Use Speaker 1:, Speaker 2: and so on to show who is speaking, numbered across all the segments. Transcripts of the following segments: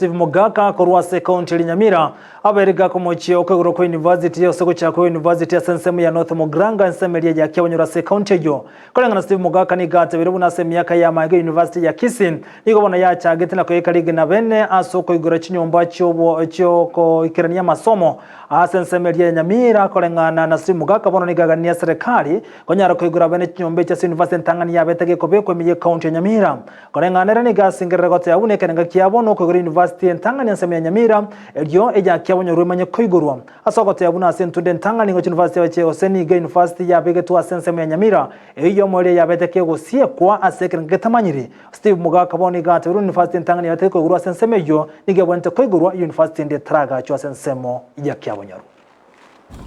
Speaker 1: Steve Mogaka korwa ase ekaunti ya Nyamira abeire gakomochia okoigorwa kwa university ase gochaka kwa university ase ensemo ya North Mugirango ensemo eria ya Kiabonyoru ase ekaunti eyio. Koreng'ana Steve Mogaka nigo atebeire buna ase emiaka ya magega university ya Kisii nigo bono yachagete na koyeka rigena bene ase okoigora chinyomba chiokoikerania amasomo ase ensemo eria ya Nyamira. Koreng'ana na Steve Mogaka bono nigo agania eserekari konyara koigora bene chinyomba echi ase university entang'ani yabete gekobekwa ime ye ekaunti ya Nyamira. Koreng'ana ere nigo asengerere goteba buna ekerengo kiabo nokoigora university entang'ani ensemo ya Nyamira, erio eya kiabonyorwa emanye koigorwa. Ase ogoteba buna ase entundo entang'ani nigo chiuniversity eche gose nigo university yabegetwe ase ensemo ya Nyamira, eyio yomo eria yabete kegosiekwa ase ekerengo getamanyiri. Steve Mogaka bono nigo atebirie university entang'ani yabete gekoigorwa ase ensemo eyio nigo ebwenerete koigorwa university ende etaragachwa ase ensemo ya Kiabonyoru.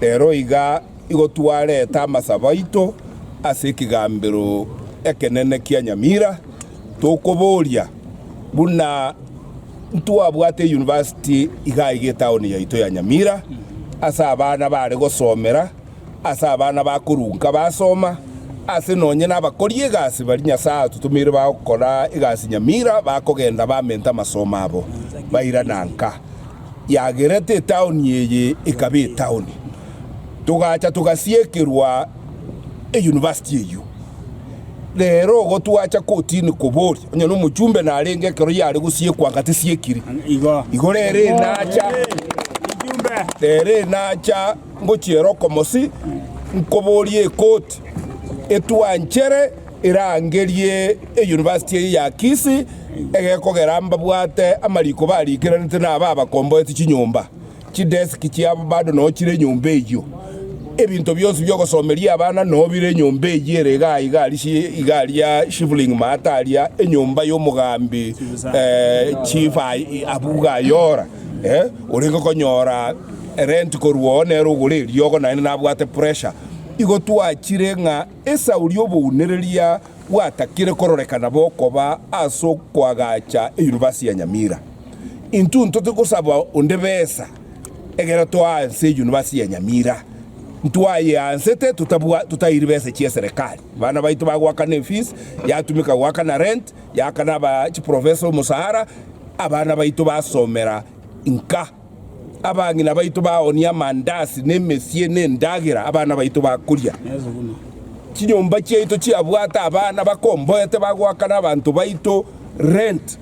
Speaker 2: Rero iga igo twareta amasabo aito ase ekegambero ekenene kia Nyamira, tokoboria buna ntwabwate eyunivasiti iga iga etaoni yaito ya Nyamira, ase abana bare gosomera, ase abana bakorunka basoma, ase nonye nabakori egasi baria Nyasae atotomeire bagokora egasi Nyamira bakogenda bamenta amasomo abo bairana nka. Yagerete etaoni eye ekaba etaoni. Togacha togasiekerwa eyunivasiti eyio. Rero igo twacha kotini koboria, onye nomochumbe narenge ekero yare gosiekwa anga tesiekiri. Igo rero enacha, rero enacha ngochiera okomosi, nkoborie ekoti etwanchere Erangerie eyunivasiti eye ya Kisii egekogera mbabwate amariko barikeranete na aba abakomboeti chinyomba. Chideski chiabo bado noo chire enyomba eyio. Ebinto bionsi biogosomeria abana noo bire enyomba eyio ere igaa iga aria iga aria Shivling Maata aria enyomba yomogambi Chief Abuga Ayora orenge konyora rent korwa oo nere ogore eriogo naende nabwate pressure. Igo twachire ng'a Esauri obounereria bwatakire kororekana bokoba ase okoagacha eyunivasi ya Nyamira. Intwe ntote gosaba onde besa egere toanse eyunivasi ya Nyamira. Ntwayeansete totairi besa chi'eserekari. Abana baito bagoakana efees, yatumeka goakana rent, yaakana aba chiprofesa omosahara, abana baito basomera nka. Abang'ina baito baoonia amandasi, na emesie, na endagera abana baito bakoria. Chinyomba chiaito chiabwate abana bakomboete bagoakana abanto baito rent.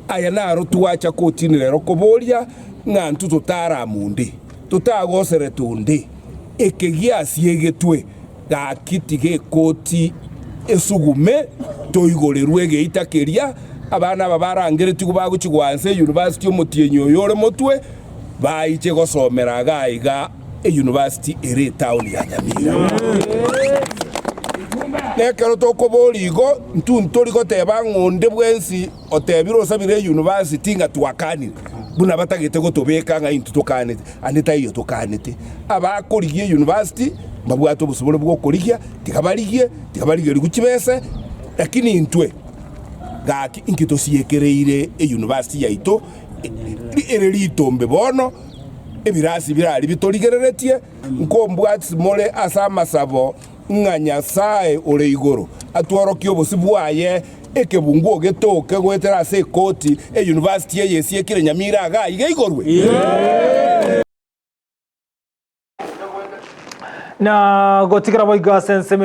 Speaker 2: Aya naro twacha kotini rero koboria ng'a ntwe totarama onde, totagoserete onde, eke giasiegetwe gaki tiga ekoti esugume toigorerwe egeita keria Abana aba barangeretigwe bagochia goansa eyunivasiti omotienyi oyo ore motwe, baiche gosomera iga aiga eyunivasiti ere etaoni ya Nyamira. Nekero tokoboria igo, intwe ntori goteba ng'a onde bwensi otebire osabire eyunivasiti ng'a twakanire, buna batagete gotobeka ng'a intwe tokanete, ande taiyo tokanete. Abakorigia eyunivasiti mbabwate obosibore bw'okorigia, tiga barigie, tiga barigerigwe chibese, lakini intwe. Gaki inki tosiekereire eyunivasiti yaito ere ritombe bono, ebirasi birari bitorigereretie, nkombwatisi more ase amasabo ng'a Nyasae ore igoro atworokie obosio bwaye, ekebunguo getoke goetera ase ekoti, eyunivasiti eye esiekire Nyamira iga iga igorwe.
Speaker 1: Na gotigera boigo ase ensemo.